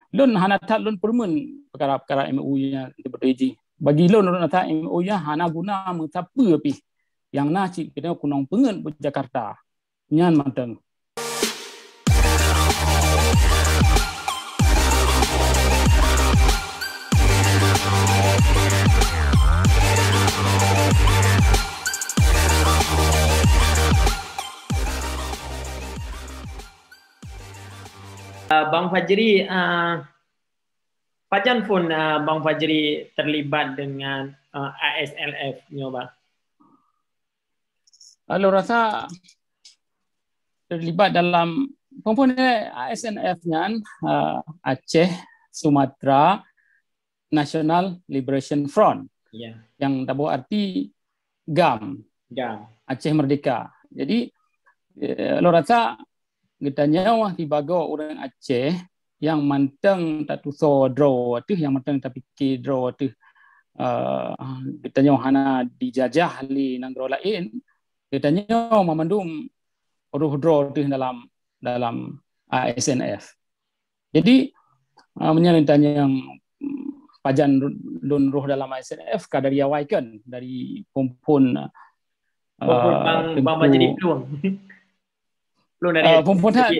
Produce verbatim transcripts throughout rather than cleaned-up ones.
Lôn hana that lôn peureumeun peukara-peukara M O U nyan beutôi jih. Bagi lôn, lôn rasa M O U nyan hana guna meusapeue pih. Nyang na cit keunoe kunong peungeut buet Jakarta. Nyan mantong. Uh, Bang Fajri, uh, pajan phon uh, Bang Fajri terlibat dengan uh, A S N F nyoe, Bang? Lôn rasa terlibat dalam, peue phon A S N F nyan, uh, Aceh Sumatra National Liberation Front, Ya, yang taboh arti GAM, GAM. Aceh Merdeka. Jadi, eh, lôn rasa geutanyoe sibagoe ureuëng Aceh nyang mantong tatusoe droe ateueh, nyang mantong tapike droe ateueh, eh, geutanyoe hana dijajah lé nanggroe laén, geutanyoe mamandum roh droe ateueh dalam, dalam A S N F. Jadi, uh, meunyoe tanyong, mm, pajan lôn roh dalam A S N F, ka dari awai kan, dari phon-phon, Phon-phon, uh, Bang, Bang Majid Plueng. Plueng dari, uh, phon-phon that.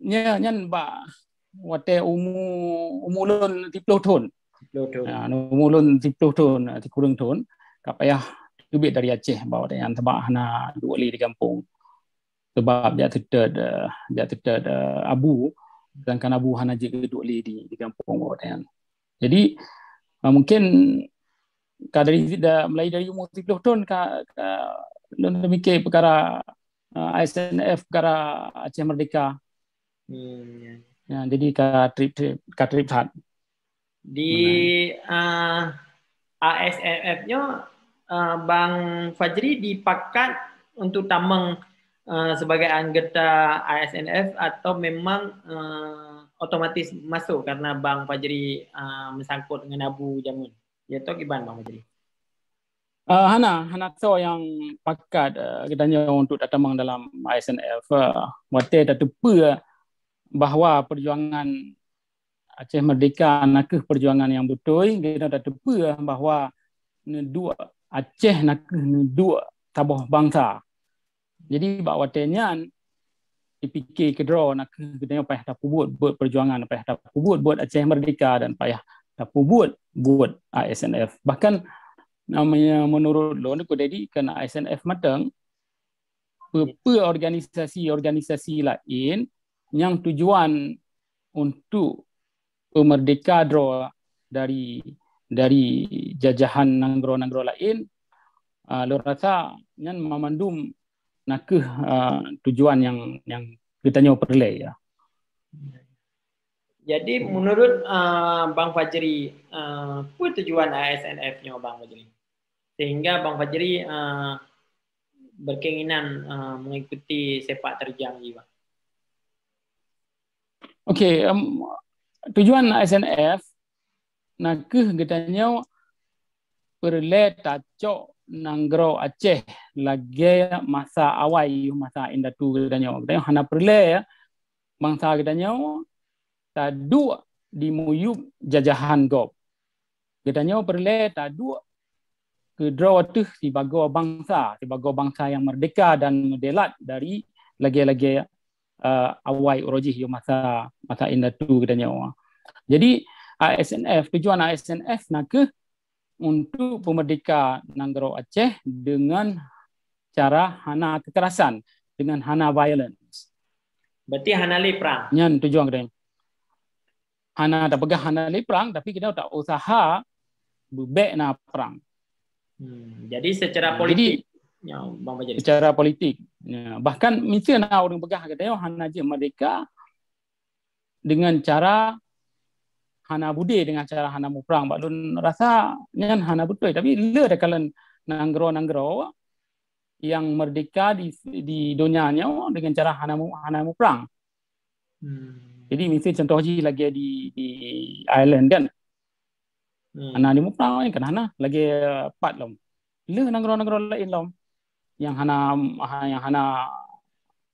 Nya, nyan bak watèe umu, umu lôn siplôh thon. Siplôh thon. Ya, umu lôn siplôh thon, sikureueng thon. Ka payah teubiet dari Aceh bak watèe nyan, sabab hana duek lé di gampông. Sabab jak seutôt, eh, jak seutôt, eh, abu, sedangkan abu hana jeuet duek lé di, di gampông bak watèe nyan. Jadi, eh, mungkin ka dari, da, mulai dari umu siplôh thon ka, ka lôn teumikir peukara, eh, A S N F, peukara Aceh Merdeka. Hmm, ya. Ya, jadi ka trép-trép, ka trép that. Di, uh, A S N F nyoe, uh, Bang Fajri dipakat untuk tamong, uh, sebagai anggota A S N F atau memang, uh, otomatis masuk karena Bang Fajri, uh, meusangkot ngon abu jameun? Ya, atau kiban, Bang Fajri? Uh, hana, hana soe nyang pakat, uh, geutanyoe untuk tatamong dalam A S N F. Uh, watèe tateupeue bahwa perjuangan Aceh Merdeka nakeuh perjuangan nyang beutôi, geutanyoe tateupeue bahwa neuduek Aceh nakeuh neuduek saboh bansa. Jadi bak watèe nyan, dipike keudroe nakeuh geutanyoe payah tapeubuet buet perjuangan, payah tapeubuet buet Aceh Merdeka dan payah tapeubuet buet A S N F. Bahkan, namanya, menurut lôn, kudadi keu A S N F mantong, peue-peue organisasi-organisasi laén nyang tujuan untuk peumerdeka droe dari, dari jajahan nanggroe-nanggroe laén, ah, lôn rasa nyan mamandum nakeuh, ah, tujuan nyang, nyang geutanyoe peureulèe, ya. Jadi, menurut, ah, Bang Fajri, ah, peue tujuan A S N F nyoe, Bang Fajri? Sehingga Bang Fajri, ah, berkeinginan, ah, mengikuti sepak terjang jih, Bang. Okey, em, tujuan A S N F nakeuh geutanyoe peureulèe tacok nanggroe Aceh lagèe masa awai, yoh masa indatu geutanyoe. Geutanyoe hana peureulèe bansa geutanyoe taduek di miyueb jajahan gob. Geutanyoe peureulèe taduek keudroe teuh sibagoe bansa, sibagoe bansa nyang merdeka dan meudelat dari lagèe-lagèe, eh, awai uroe jih, yoh masa, masa indatu geutanyoe. Jadi, A S N F, tujuan A S N F nakeuh untuk peumerdeka nanggroe Aceh dengan cara hana kekerasan, dengan hana violence. Berarti hana lé prang. Nyan tujuan geutanyoe. Hana tapeugah hana lé prang, tapi geutanyoe ta usaha beubèk na prang. Hmm, jadi secara politik, jadi, ya, Bang Fajri. Secara politik. Ya, bahkan miseue na ureueng peugah geutanyoe hana jeuet merdeka dengan cara hana beudé, dengan cara hana muprang. Bak lôn rasa nyan hana beutôi. Tapi le takalon nanggroe-nanggroe nyang merdeka di, di donya nyoe dengan cara hana mu, hana muprang. Hmm. Jadi miseue contoh jih lagèe di, di Ireland kan. Hmm. Hana di muprang kan hana, lagèe pat lom. Le nanggroe-nanggroe laén lom nyang hana, nyang hana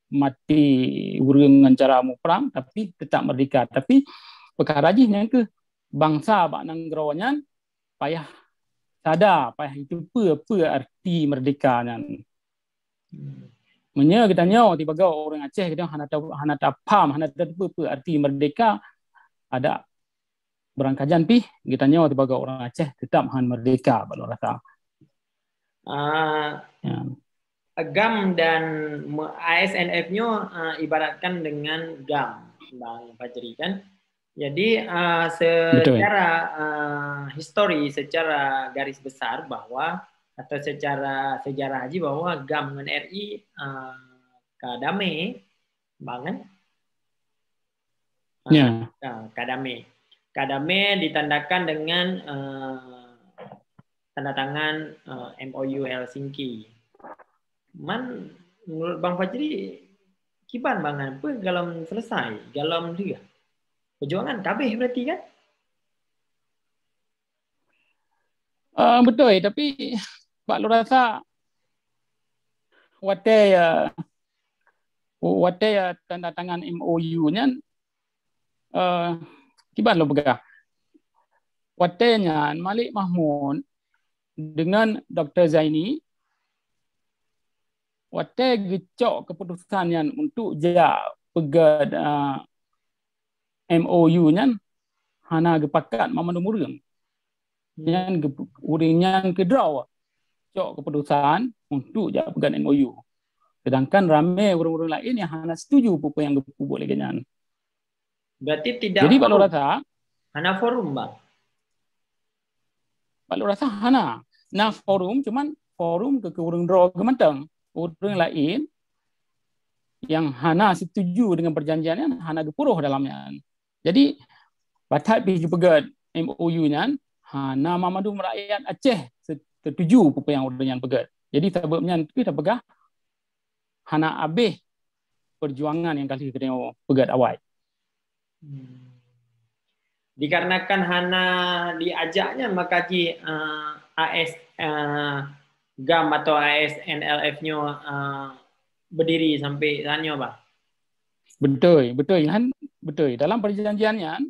maté ureuëng ngon cara muprang, tapi tetap merdeka. Tapi peukara jih nyan keuh bansa bak nanggroe nyan payah sada, payah jiteupeue peue arti merdeka nyan. Meunyoe geutanyoe sibagoe ureuëng Aceh geutanyoe hana ta-, hana tapaham, hana tateupeue peue arti merdeka, adak beurangkajan pih geutanyoe sibagoe ureuëng Aceh teutap han merdeka bak lôn rasa. Ah, ya. GAM dan me- A S N F nyoe, ah, ibaratkan dengan GAM, Bang Fajri, kan? Jadi, ah, secara, ah, histori, secara garis besar bahwa atau secara sejarah jih bahwa GAM ngon R I, ah, ka damé, Bang, kan? Ah, Ya. ah, ka damé. Ka damé ditandakan dengan, ah, tanda tangan, ah, M O U Helsinki. Man, menurut Bang Fajri, kiban Bang, apa galom selesai, galom lheueh? Perjuangan ka habéh berarti, kan? Uh, betul, tapi bak lôn rasa watèe ya, watèe ya tanda tangan M O U nyan, uh, kiban lôn peugah. Watèe nyan Malik Mahmud dengan Doktor Zaini, watèe geucok keputusan nyan untuk jak peugöt, uh, M O U nyan, hana geupakat mandum ureuëng. Nyan geu- ureuëng nyan keudroe cok keputusan untuk jak peugöt M O U. Sedangkan ramé ureuëng-ureuëng laén nyang hana setuju peue-peue nyang geupeubuet lagèe nyan. Berarti tidak Jadi bak lôn forum. Rasa, Hana forum, Bang? Bak lôn rasa hana. Na forum, cuman forum keu, keu ureuëng droe geuh mantong. Ureuëng laén nyang hana setuju dengan perjanjian nyan hana geupuroh dalam nyan. Jadi, pat that pih geupeugöt M O U nyan, hana mandum rakyat Aceh se- setuju peue-peue nyang ureuëng nyan peugöt. Jadi, sabab nyan pih tapeugah hana habéh perjuangan nyang ka lheueh geutanyoe peugöt awai. Hmm. Dikarenakan hana diajaknya, maka jih, eh, A S, eh, GAM atau A S N L F nyoe, eh, berdiri sampai saat nyoe, Bang. Betul, betul kan? Betul. Dalam perjanjian nyan,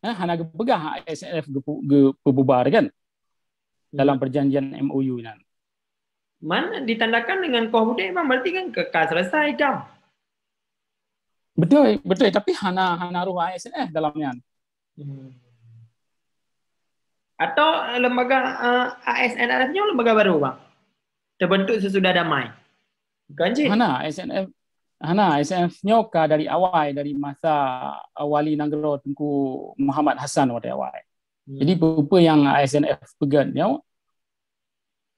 eh, hana geupeugah A S N L F geupu- geupeububar kan? Dalam perjanjian M O U nyan. Man ditandakan dengan Koh Budek, Bang, berarti kan ke, ka selesai GAM. Betul, betul. Tapi hana, hana roh A S N F dalam nyan. Hmm. Atau, eh, lembaga, eh, A S N L F nyoe lembaga baru, Bang? Terbentuk sesudah damai. Bukan cit? Hana, A S N F, hana, A S N F nyoe ka dari awai, dari masa, eh, Wali Nanggroe Teungku Muhammad Hasan watèe awai. Hmm. Jadi, peue-peue nyang A S N F peugöt nyoe,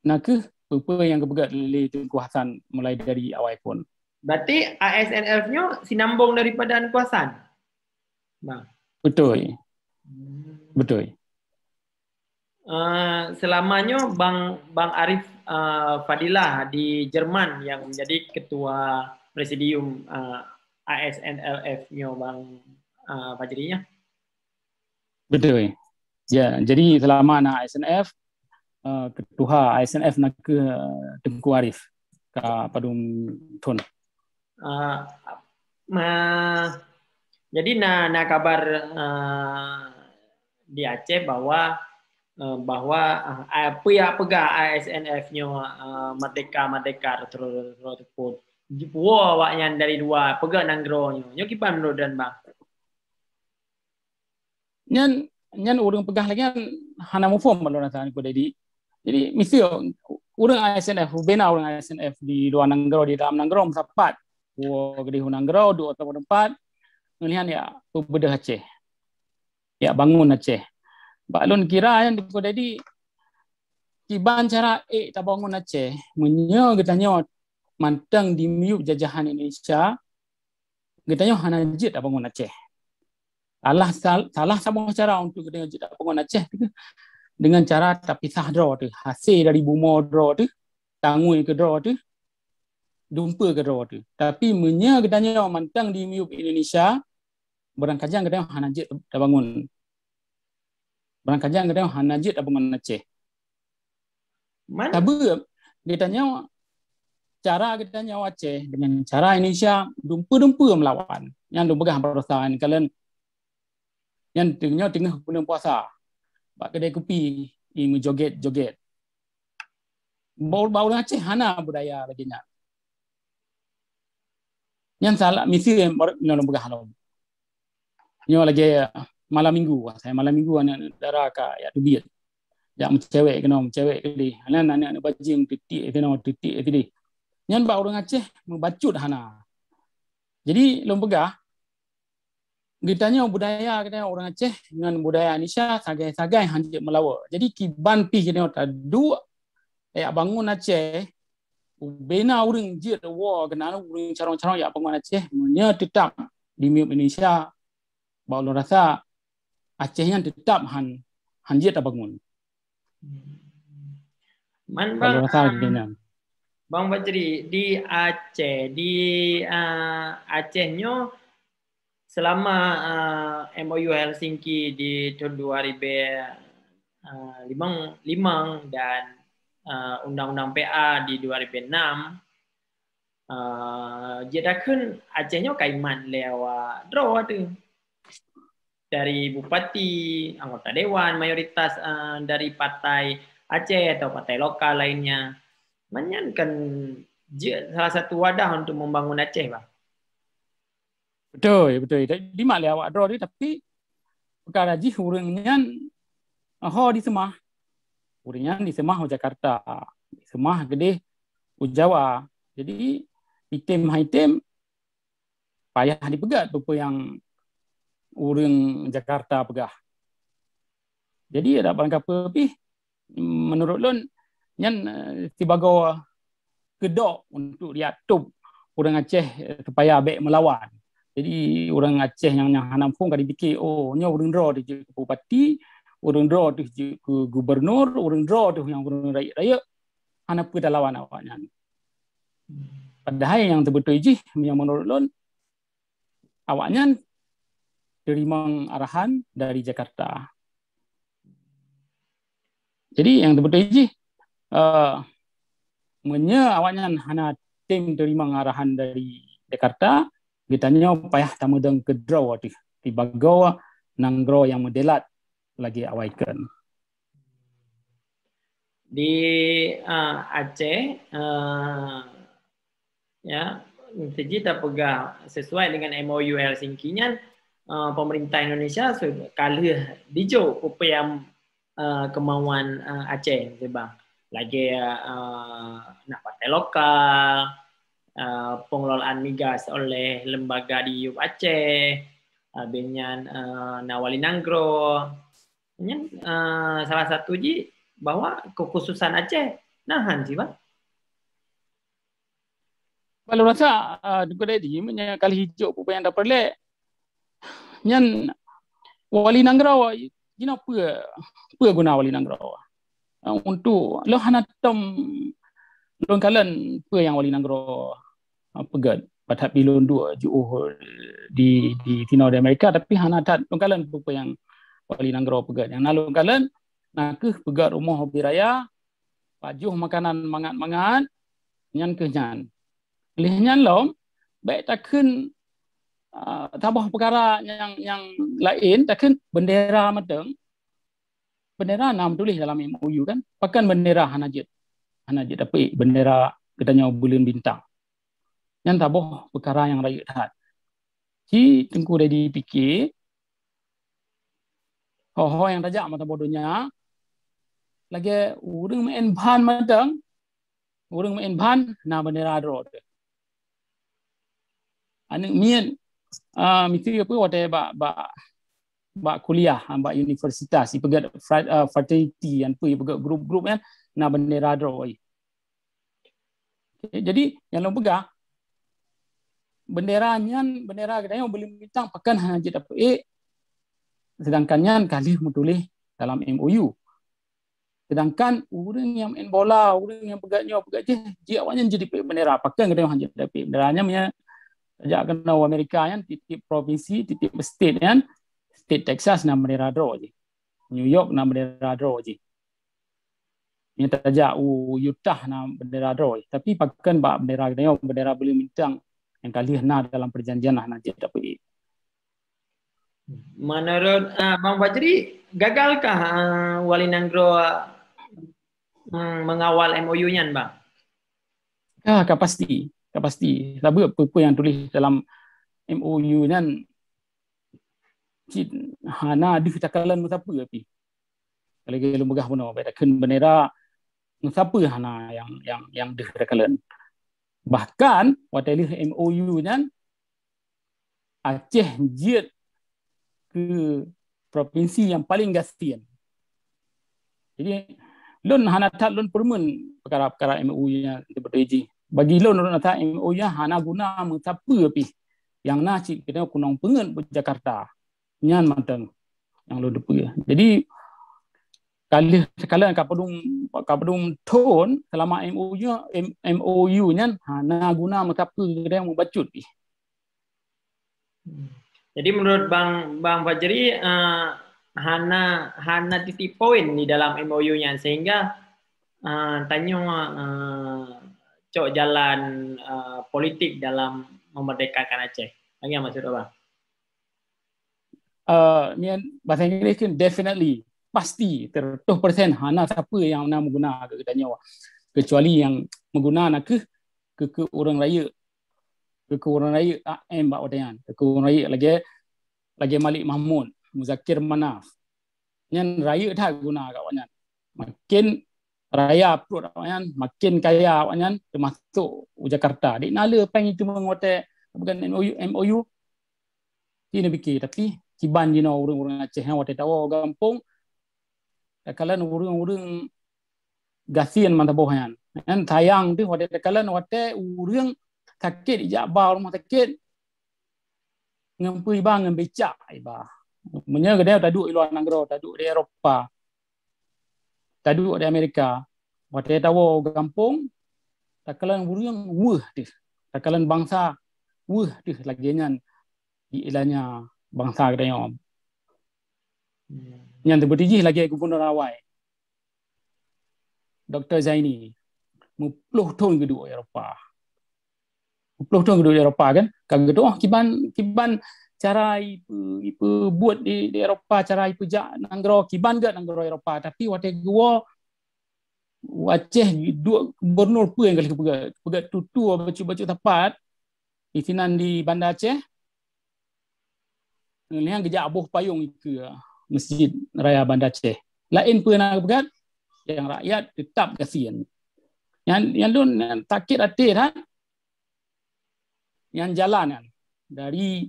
na kheueh peue-peue nyang geupeugöt lé Teungku Hasan mulai dari awai phon. Berarti A S N F nyoe sinambong daripada Teungku Hasan? Bang. Betul. Hmm. Betul. Eh, selama nyoe Bang, Bang Arif, eh, Fadilah di Jerman yang menjadi ketua presidium, eh, A S N L F nyoe, Bang, eh, Fajri, ya? Betul. Ya, jadi selama na A S N F, eh, ketua A S N F na kheueh, eh, Teungku Arif ka padum thon. Ah, ma, jadi na, na kabar, ah, di Aceh bahwa, ah, bahwa, ah, apa nyang peugah A S N F nyoe, ah, merdeka, merdeka, terus, terus, terus. Jipuwoe awaknyan dari luwa, peugah nanggroe nyoe. Nyoe kiban menurut droen, Bang? Nyan, nyan ureuëng peugah lagèe nyan hana muphom bak lôn rasa, Teungku Dedi. Jadi, misi ureuëng A S N F, bubena ureuëng A S N F di luwa nanggroe, di dalam nanggroe meusapat. Woe keudéh u nanggroe, duek u teumpat, ngon lheueh nyan jak peubeudôh Aceh. Jak bangon Aceh. Bak lôn kira nyan, Teungku Dedi, kiban cara ék tabangon Aceh, meunyoe geutanyoe mantong di miyueb jajahan Indonesia, geutanyoe hana jeuet tabangon Aceh. Salah, sal-, salah saboh cara untuk geutanyoe jeuet tabangon Aceh tu dengan cara tapisah droe teuh, hasé dari bumoe droe teuh, tangui keu droe teuh, dumpeue keu droe teuh. Tapi meunyoe geutanyoe mantong di miyueb Indonesia, beurangkajan geutanyoe hana jeuet tabangon. Beurangkajan geutanyoe hana jeuet tabangon Aceh. Man? Sabab geutanyoe cara geutanyoe Aceh dengan cara Indonesia dumpeue-dumpeue meulawan. Nyan lôn peugah baroesa nyan kalon nyan teungoh teungoh buleuen puasa. Bak keudè kupi i meujoget-joget. Bak ureuëng Aceh hana budaya lagée nyan. Nyan salah misi nyoe lôn peugah lom. Nyoe lagée malam minggu, saya malam minggu aneuk-aneuk dara ka jak teubiet. Jak meucewek keunoe, meucewek keudeh. Aneuk-aneuk bajing titik keunoe, titik keudeh. Nyan bak ureuëng Aceh meubacut hana. Jadi lôn peugah geutanyoe budaya geutanyoe ureuëng Aceh ngon budaya Indonesia sagai-sagai hanjeuet meulawa. Jadi kiban pih geutanyoe taduek jak bangun Aceh, ubena ureuëng jeuet woe keunan ureuëng carông-carông jak bangun Aceh, meunyoe teutab di miup Indonesia, bak ulôn rasa Aceh nyan teutab han hanjeuet tabangun. Man bang, bak ulôn rasa um, geunan. Bang Fajri, di Aceh, di uh, Aceh nyoe selama uh, M O U Helsinki di tahun dua ribu lima dan uh, Undang-Undang P A di dua ribu enam, uh, jeuet takheun Aceh nyoe kaimat lé awak droe tu. Dari bupati, anggota dewan mayoritas uh, dari partai Aceh atau partai lokal lainnya. Manyan kan jeuet salah satu wadah untuk membangun Aceh, bang. Betul, betul. Dimak lé awak droe tu, tapi perkara jih ureuëng nyan ho diseumah. Ureuëng nyan diseumah u Jakarta, diseumah keudeh u Jawa. Jadi item hai item payah dipeugét peue nyang ureuëng Jakarta peugah. Jadi ada barang kapeue pih menurut lôn nyan sibagoe keudok untuk diatop ureuëng Aceh supaya bék meulawan. Jadi ureuëng Aceh nyang nyang hana muphom ka dipike, oh nyoe ureuëng droe teuh jeuet keu bupati, ureuëng droe teuh jeuet keu gubernur, ureuëng droe teuh nyang ureuëng rayeuk-rayeuk, hana peue talawan awaknyan. Padahai nyang teubeutôi jih nyang menurut lôn awaknyan teurimong arahan dari Jakarta. Jadi nyang teubeutôi jih uh, meunyoe awaknyan hana tem teurimong arahan dari Jakarta, geutanyoe payah tameudong keudroe teuh sibagoe nanggroe nyang meudelat lagée awai kheun. Di uh, Aceh uh, ya siji tapeugah sesuai dengan M O U Helsinki nyan uh, pemerintah Indonesia ka lheueh dijok peue nyang uh, kemauan uh, Aceh sebab lagi uh, nak partai lokal, uh, pengelolaan migas oleh lembaga di Yup Aceh, uh, binyan uh, na wali nanggroe. Nyan uh, salah satu ji bahwa kekhususan Aceh nahan sih bang. Kalau rasa uh, Teungku Dedi meunyoe kali hijok peue nyang tapeureulee nyan wali nanggroe jinoe peue peue guna wali nanggroe uh, untuk lôn hana tom lôn kalon peue nyang wali nanggroe uh, peugét. Padahai lôn duek jiôh di di tinoe di Amerika tapi hana that lôn kalon peue nyang wali nanggroe peugét. Nyang na lôn kalon na kheueh peugét rumoh ubé raya, pajoh makanan mangat-mangat, nyan kheueh nyan. Lheueh nyan lom bék takheun uh, saboh peukara nyang nyang laén takheun bendera mantong. Bendera na meutuléh dalam M O U kan. Pakon bendera hana jeuet hana jeuet tapi bendera geutanyoe buleuen bintang. Nyan saboh peukara nyang rayeuk that. Ci Teungku Dedi pike ho-ho nyang tajak mata boh donya lagée ureuëng meu'en ban mantong, ureuëng meu'en ban na bendera droe teuh. Aneuk miet uh, misi apa watée bak bak bak kuliah bak universitas ipeugét fraternity yang pun ipeugét grup-grup kan na bendera droe. Jadi nyang lôn peugah bendera nyan bendera geutanyoe buleuen bintang pakon hana jeuet dapeuék sedangkan nyan ka lheueh meutuléh dalam M O U. Sedangkan ureuëng nyang main bola, ureuëng nyang peugét nyoe peugét jih, jih awaknyan jadi pék bendera. Pakon geutanyoe hana jadi pék bendera nyan meunyoe jak keunoe Amerika nyan tiep-tiep provinsi, tiep-tiep state nyan, state Texas na bendera droe jih. New York na bendera droe jih. Meunyoe tajak u Utah na bendera droe, tapi pakon bak bendera geutanyoe, bendera buleuen bintang nyang ka lheueh na dalam perjanjian hana jeuet tapeuék. Menurut uh, Bang Fajri, gagalkah uh, Wali Nanggroe uh, mengawal M O U nyan, Bang? Ah, ka pasti, ka pasti. Sabab peue-peue nyang tuléh dalam M O U nyan cit hana deuh takalon meusapeue pih. Kalau lagèe lôn peugah bunoe, bèk takheun bendera meusapeue hana nyang nyang nyang deuh takalon. Bahkan watèe lheueh M O U nyan, Aceh jeuet keu provinsi nyang paleng gasien. Jadi lôn hana that lôn peureumeun peukara-peukara M O U nyan beutôi jih. Bagi lôn, lôn rasa M O U nyan hana guna meusapeue pih. Nyang na cit keunoe keunong peungeuet buet Jakarta. Nyan mantong nyang lôn teupeue. Jadi ka lheueh takalon ka padum ka padum thon seulama M O U, M O U nyan hana guna meusapeue, keudéh meubacut pih. Jadi menurut Bang Bang Fajri uh, hana hana titik poin di dalam M O U nyan sehingga uh, tanyoe uh, cok jalan uh, politik dalam memerdekakan Aceh. Lagi maksud Abang? Uh, nian bahasa Inggris kan definitely, pasti, seratus persen hana siapa yang na menggunakan kita nyawa. Kecuali yang menggunakan ke ke, ke orang raya, ke, ke orang raya A M bak watèe nyan, ke, ke orang raya lagi lagi Malik Mahmud, Muzakir Manaf. Nyan raya that guna kat awaknyan. Makin raya pruet awaknyan, makin kaya awaknyan, termasuk u Jakarta. Dik nala peng itu mengwate bukan M O U, M O U. Ini fikir, tapi kiban jinoe ureuëng-ureuëng Aceh yang watèe tawa gampung, takalon ureuëng-ureuëng gasien mantong boh nyan. Kan sayang tu watèe takalon watèe ureuëng sakit ijak ba rumah sakit ngon peue iba ngon becak iba. Meunyoe geutanyoe taduek i luwa nanggroe, taduek di Eropa, taduek di Amerika, watèe tawoe gampông, takalon ureuëng weueh deh, takalon bansa weueh deh lagèe nyan di ilanya bansa geutanyoe. Nyan teubeutijih lagèe gubunur awai. Doktor Zaini, meuploh thon geuduek Eropa. Meuploh thon geuduek Eropa kan? Ka geuduek kiban kiban cara ipeubuet di, di Eropa, cara ipeujak nanggroe, kiban geuh nanggroe Eropa, tapi watèe geuwoe Aceh duek gubernur peue nyang ka lheueh peugah, peugah tutoe bacut-bacut sapat di sinan di Banda Aceh. Nyan geujak boh payong ikeue Masjid Raya Banda Aceh. Laén peue na geupeugah, yang rakyat tetap gasien. Nyan nyan lôn sakét até that. Nyan jalan nyan dari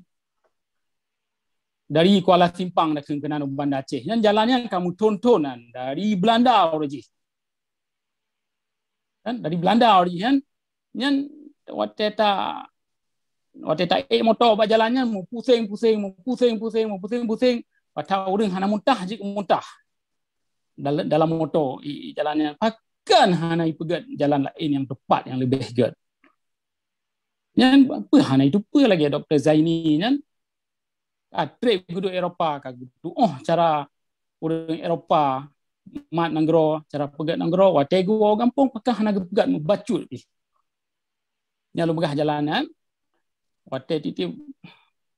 dari Kuala Simpang dah keunan u Banda Aceh. Nyan jalan nyan ka meuthon-thon nyan dari Belanda uroe jih. Kan dari Belanda uroe jih kan. Nyan watèe ta watèe ta ék moto bak jalan nyan meupuseng-puseng, meupuseng-puseng, meupuseng-puseng. Padahai ureuëng hana muntah jih muntah dalam, dalam moto i jalan nyan. Pakon hana ipeugét jalan laén nyang teupat nyang leubeh gét. Nyan peue hana itu peue lagèe Doktor Zaini nyan. Ka trép geuduek Eropa, ka geutuoh cara ureuëng Eropa mat nanggroe, cara peugét nanggroe, watèe geuwoe gampông pakon hana geupeugét meubacut pih. Nyan lôn peugah jalan nyan. Watèe tiep-tiep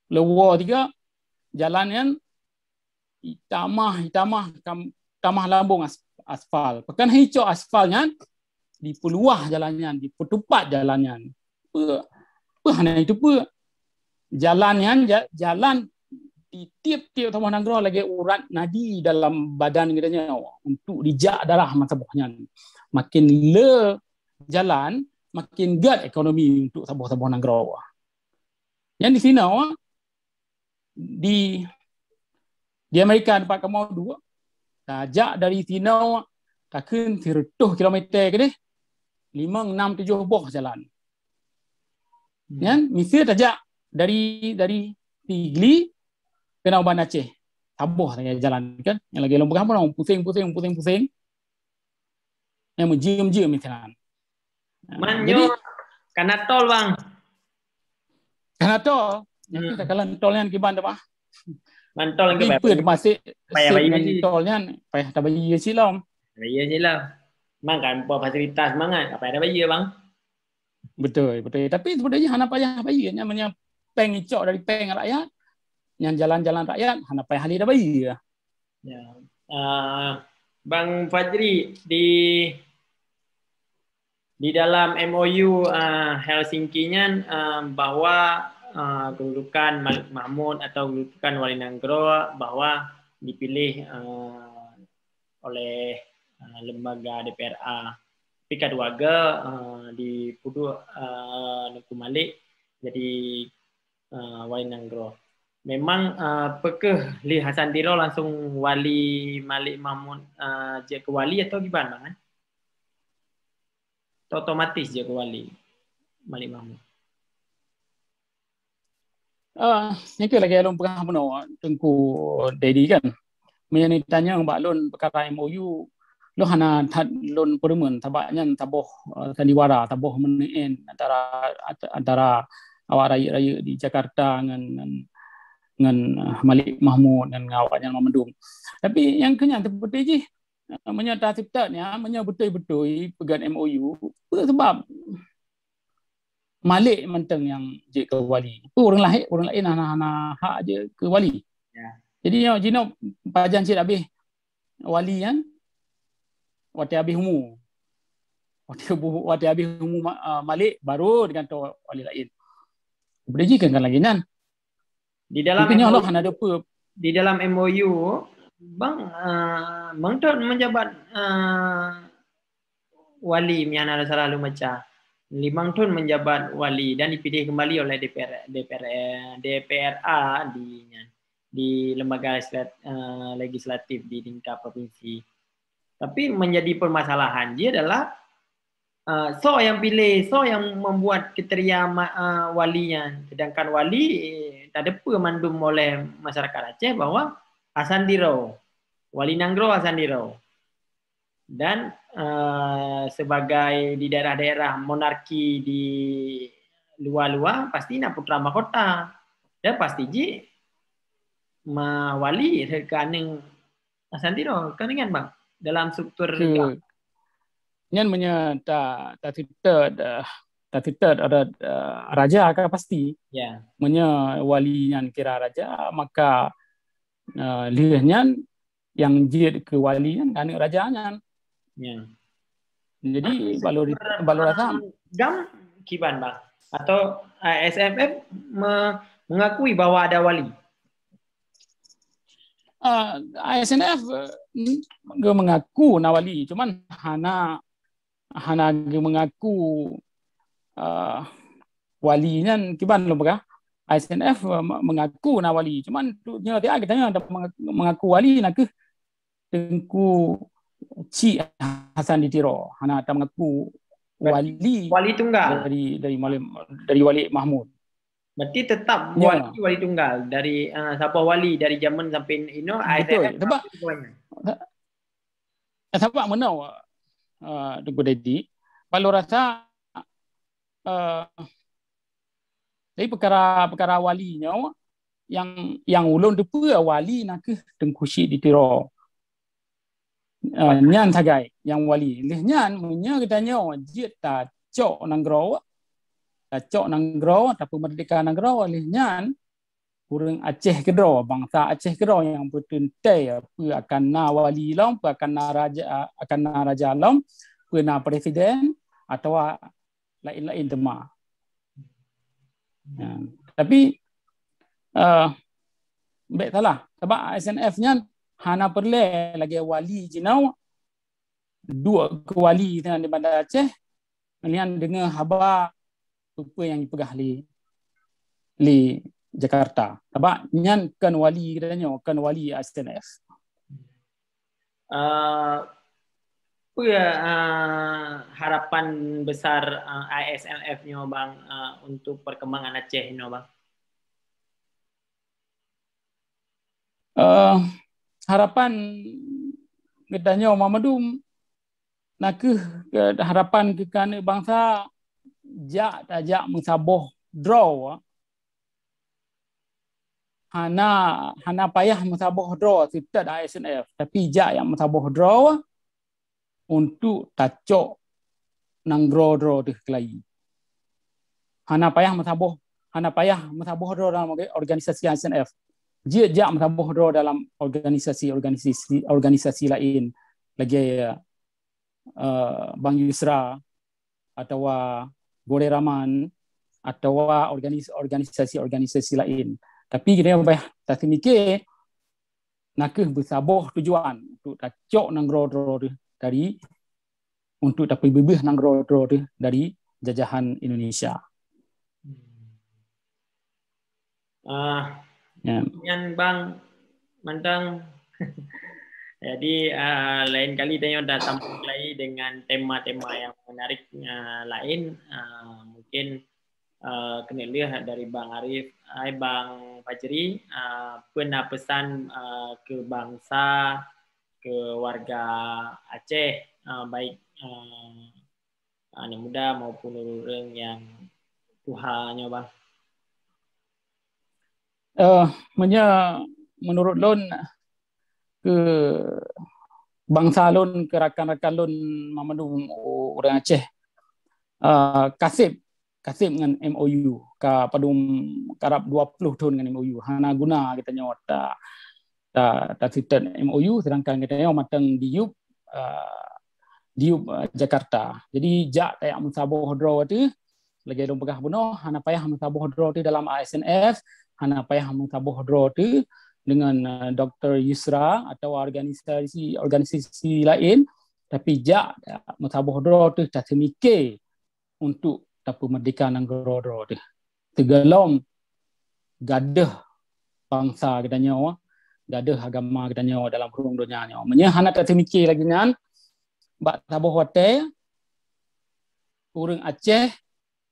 leuwoe tiga jalan nyan itamah itamah tamah lambông as, aspal. Pakon hana icok aspal nyan, dipeuluwah jalan nyan, dipeutupat jalan nyan. Peue peue hana itu peue. Jalan nyan jalan di tiep-tiep saboh nanggroe lagèe urat nadi dalam badan geutanyoe untuk dijak darah meusaboh nyan. Makin le jalan, makin gét ekonomi untuk saboh-saboh nanggroe. Nyan di sinoe di di Amerika tempat kamoe duek, tajak dari sinoe takheun sireutoh kilometer keudeh, limong, enam, tujoh boh jalan. Nyan miseue tajak dari dari Sigli keunan u Banda Aceh. Saboh sagai jalan kan. Nyang lagèe lôn peugah pun puseng-puseng puseng-puseng. Nyang meujeuem-jeuem miseue nyan. Man nyoe kana tol, Bang. Kana tol. Nyan takalon tol nyan kiban teuma. Man tol ke payah. Masih payah bayi tol nyan payah tabayi silom. Bayi silom. Memang kan, buat fasilitas mangat, apa ada bayar, bang? Betul, betul. Tapi sebenarnya hana payah bayar, nyan meunyoe péng icok dari péng rakyat, nyan jalan-jalan rakyat, hana payah lé bayar. Ya. Uh, Bang Fajri, di di dalam M O U uh, Helsinki nyan uh, bahwa uh, kedudukan Malik Mahmud atau kedudukan Wali Nanggroe bahwa dipilih uh, oleh uh, lembaga D P R A. Tapi keluarga uh, di puduk uh, Teungku Malik jadi uh, Wali Nanggroe. Memang uh, pekeh Li Hasan Tiro langsung Wali Malik Mahmud uh, jeuet keu wali atau gimana, kan? Otomatis jeuet keu Wali Malik Mahmud. Ah, nyan lagèe lôn peugah bunoe Teungku Dedi kan. Meunyoe neutanyong bak lôn peukara M O U, lôn hana that lôn peureumeun sabab nyan saboh uh, sandiwara, saboh meuneuen antara antara awak rayeuk-rayeuk di Jakarta ngon ngon, ngon uh, Malik Mahmud ngon awak nyan mandum. Tapi nyang keu nyan seperti jih uh, meunyoe taseutôt nyan, meunyoe beutôi-beutôi peugah M O U, peue sebab Malik mantong nyang jeuet keu wali. Ureuëng laén, ureuëng laén hana hana hak jeuet keu wali. Ya. Jadi nyoe jinoe pajan cit habéh wali nyan watée habéh umu. Watée watée habéh umu uh, Malik baru digantoe wali laén. Boleh jih kan lagi nyan. Di dalam M O U, hana ada di dalam M O U bang uh, mantong menjabat uh, wali meunyoe hana salah lôn baca. Limong thon menjabat wali dan dipilih kembali oleh D P R, D P R, D P R A di di lembaga legislatif di tingkat provinsi. Tapi menjadi permasalahan dia adalah uh, so yang pilih, so yang membuat kriteria uh, wali nyan. Sedangkan wali eh, tak ada mandum oleh masyarakat Aceh bahwa Hasan Tiro, wali Nanggroe Hasan Tiro. Dan uh, sebagai di daerah-daerah monarki di luar-luar pasti nak putra mahkota dan pasti ji mawali ke aneuk Hasan Tiro kan dengan bang dalam struktur. Nyan meunyoe ta ta cerita ta cerita ada uh, raja kan pasti. Ya. Meunyoe wali nyan kira raja maka uh, lheueh nyan yang jeuet keu wali nyan aneuk raja nyan. Ya. Jadi balur balur rasa GAM kiban bang atau uh, S M F me, mengakui bahwa ada wali. Uh, S M F uh, mengaku na wali, cuman hana hana mengaku uh, wali nyan kiban lom peugah. S M F uh, mengaku na wali, cuman nyoe dia kita nyoe mengaku wali nak Teungku Chik Hasan di Tiro hana ta mengaku wali wali tunggal dari dari Malik dari Malik Mahmud. Berarti tetap wali ya. Wali tunggal dari uh, saboh wali dari zaman sampai ino. Betul. Sebab sebab meunoe uh, Teungku Dedi, balur rasa uh, jadi perkara perkara wali nyoe yang yang ulôn teupeue wali nakeuh Teungku Chik di Tiro. Uh, nyan sagai yang wali. Leh nyan meunyoe geutanyoe jeuet tacok nanggroe, tacok nanggroe, tapeumerdeka nanggroe, leh nyan ureuëng Aceh keudroe, bangsa Aceh keudroe nyang peuteuntée peue akan na wali lom, peue akan na raja akan na raja lom, peue na presiden atawa lain-lain teuma. Ya. Tapi uh, bek salah sebab S M F nyan hana peureulée lagée wali jinoe duek keu wali di Banda Aceh nyan deungoe haba peue nyang jipeugah lé lé Jakarta. Sabab nyan kan wali geutanyoe, kan wali S M F. Uh, apa uh, harapan besar uh, I S M F nyoe bang uh, untuk perkembangan Aceh nyoe bang? Uh, harapan geutanyoe Muhammadum nakeuh harapan keu aneuk bangsa jak tajak meusaboh droe hana hana payah meusaboh droe seutôt I S M F, tapi jak nyang meusaboh droe untuk tacok nanggroe droe teuh keulayi. Hana payah meusaboh, hana payah meusaboh droe dalam organisasi I S N F. Jeuet jak meusaboh droe dalam organisasi-organisasi organisasi laén lagée uh, Bang Yusra atawa Gurée Rahman atawa organisasi-organisasi laén. Tapi kita payah taseumike nakeuh beusaboh tujuan untuk tacok nanggroe droe dari untuk tapeubeubaih nanggroe droe dari jajahan Indonesia. Ah, ya. Nyan Bang mantong. Jadi uh, lain kali tanyoe dah sambung lagi dengan tema-tema yang menarik uh, lain. Uh, mungkin uh, kena lihat dari Bang Arif, hai Bang Fajri, uh, pernah pesan uh, ke bangsa, ke warga Aceh, uh, baik uh, aneuk muda maupun ureuëng nyang tuha nyoe Bang. Uh, meunyoe menurut lôn ke bangsa lôn, ke rakan-rakan lôn mandum ureuëng Aceh, uh, kaseb kaseb ngon M O U ka padum karab dua puluh thon ngon M O U, hana guna geutanyoe ta ta ta seutôt M O U sedangkan geutanyoe mantong di yup uh, di yup uh, Jakarta. Jadi jak tajak meusaboh droe teuh lagée lôn peugah bunoe, hana payah meusaboh droe teuh dalam I S N F, hana payah meusaboh droe teuh dengan uh, Doktor Yusra atau organisasi organisasi lain, tapi jak meusaboh droe teuh taseumike untuk tapeumerdeka nanggroe droe teuh. Teugalom gadeuh bangsa geutanyoe, gadeuh agama geutanyoe dalam rhueng donya nyoe. Meunyoe hana taseumike lagée nyan, bak saboh watée ureuëng Aceh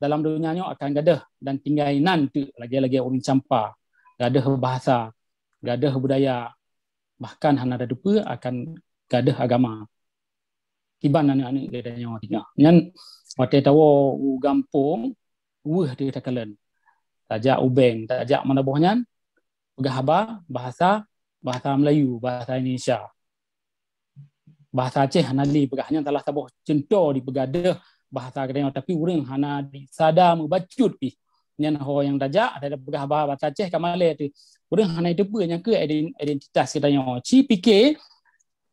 dalam donya nyoe akan gadeuh dan tinggai nan teuk lagée-lagée ureuëng campa, gadeuh bahasa, gadeuh budaya, bahkan hana tateupeue akan gadeuh agama. Kiban aneuk-aneuk geutanyoe tinggai. Nyan watée tawoe u gampông, weueh teuh takalon. Tajak u bank, tajak meunaboh nyan, peugah haba bahasa bahasa Melayu, bahasa Indonesia. Bahasa Aceh hana lé peugah, nyan salah saboh cuntoh dipeugah deuh bahasa geutanyoe, tapi ureuëng hana disada meubacut pih. Nyan ho nyang tajak ada peugah bahasa Aceh ka malée teuh. Ureuëng hana teupeue nyang keu identitas geutanyoe. Ci pike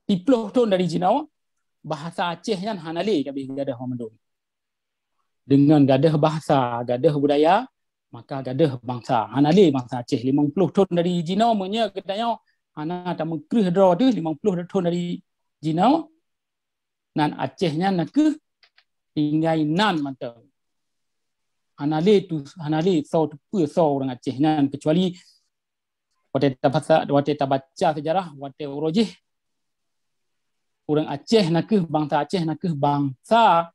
siplôh thon dari jinoe bahasa Aceh nyan hana lé ka bih gadeuh mandum. Dengan gadeuh bahasa, gadeuh budaya, maka gadeuh bangsa. Hana lé bangsa Aceh limong ploh thon dari jinoe meunyoe geutanyoe hana tameukreueh droe teuh limong ploh thon dari jinoe nan Aceh nyan nakeuh tinggai nan mantong. Hana lé tu hana lé soe teupeue soe ureuëng Aceh nyan kecuali watée tabaca watée tabaca sejarah watée uroe jih ureuëng Aceh nakeuh bangsa Aceh nakeuh bangsa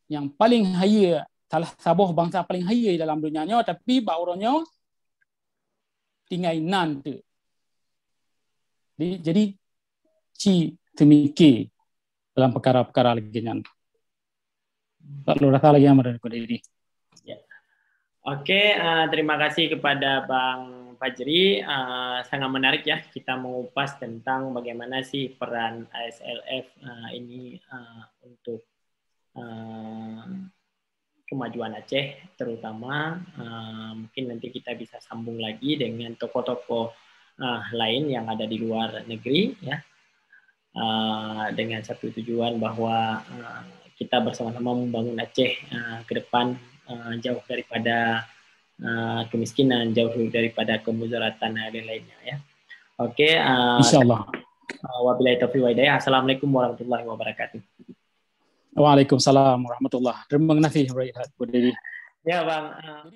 nyang paling hayeue, salah saboh bangsa paling hayeue dalam donya nyoe, tapi bak uroe nyoe tinggai nan teuk. Jadi, jadi ci seumike dalam perkara-perkara lagée nyan. Tak lurah lagi yang ada di diri. Ya. Oke, uh, terima kasih kepada Bang Fajri. Uh, sangat menarik ya kita mengupas tentang bagaimana sih peran I S L F uh, ini uh, untuk uh, kemajuan Aceh terutama. Uh, mungkin nanti kita bisa sambung lagi dengan tokoh-tokoh uh, lain yang ada di luar negeri ya. Uh, dengan satu tujuan bahwa uh, kita bersama-sama membangun Aceh uh, ke depan uh, jauh daripada uh, kemiskinan, jauh daripada kemuzaratan dan lain-lainnya ya. Oke, uh, insyaallah. Uh, wabillahi taufiq wal hidayah. Assalamualaikum warahmatullahi wabarakatuh. Waalaikumsalam warahmatullahi. Terima kasih Bro Idhat Budiri. Ya Bang. Uh,